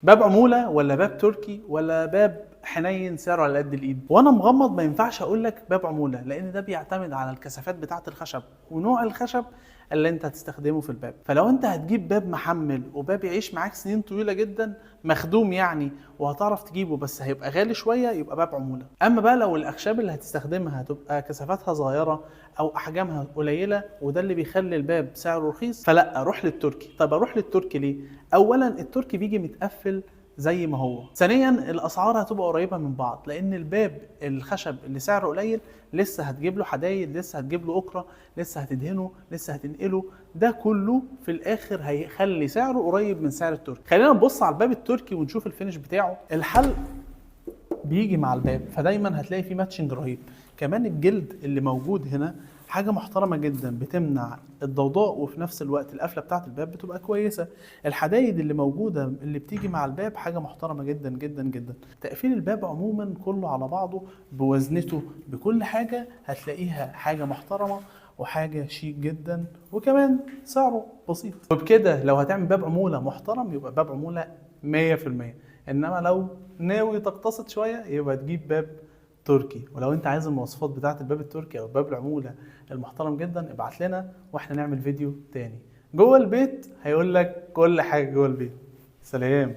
باب عمولة ولا باب تركي ولا باب حنين سعره على قد الايد؟ وانا مغمض ما ينفعش اقول لك باب عمولة، لان ده بيعتمد على الكثافات بتاعه الخشب ونوع الخشب اللي انت هتستخدمه في الباب. فلو انت هتجيب باب محمل وباب يعيش معاك سنين طويلة جدا مخدوم يعني وهتعرف تجيبه بس هيبقى غالي شوية، يبقى باب عمولة. اما بقى لو الاخشاب اللي هتستخدمها هتبقى كثافتها صغيرة او احجامها قليله وده اللي بيخلي الباب سعره رخيص، فلا روح للتركي. طب اروح للتركي ليه؟ اولا التركي بيجي متقفل زي ما هو، ثانيا الاسعار هتبقى قريبه من بعض، لان الباب الخشب اللي سعره قليل لسه هتجيب له حدايد، لسه هتجيب له اكره، لسه هتدهنه، لسه هتنقله، ده كله في الاخر هيخلي سعره قريب من سعر التركي. خلينا نبص على الباب التركي ونشوف ال finish بتاعه. الحلق بيجي مع الباب، فدايما هتلاقي فيه matching رهيب. كمان الجلد اللي موجود هنا حاجة محترمة جدا، بتمنع الضوضاء وفي نفس الوقت القفلة بتاعت الباب بتبقى كويسة. الحدايد اللي موجودة اللي بتيجي مع الباب حاجة محترمة جدا جدا جدا. تقفيل الباب عموما كله على بعضه بوزنته بكل حاجة هتلاقيها حاجة محترمة وحاجة شيك جدا، وكمان سعره بسيط. وبكده لو هتعمل باب عمولة محترم يبقى باب عمولة 100%، انما لو ناوي تقتصد شوية يبقى تجيب باب تركي. ولو انت عايز المواصفات بتاعه الباب التركي او باب العمولة المحترم جدا ابعت لنا واحنا نعمل فيديو تاني. جوه البيت هيقول لك كل حاجة جوه البيت. سلام.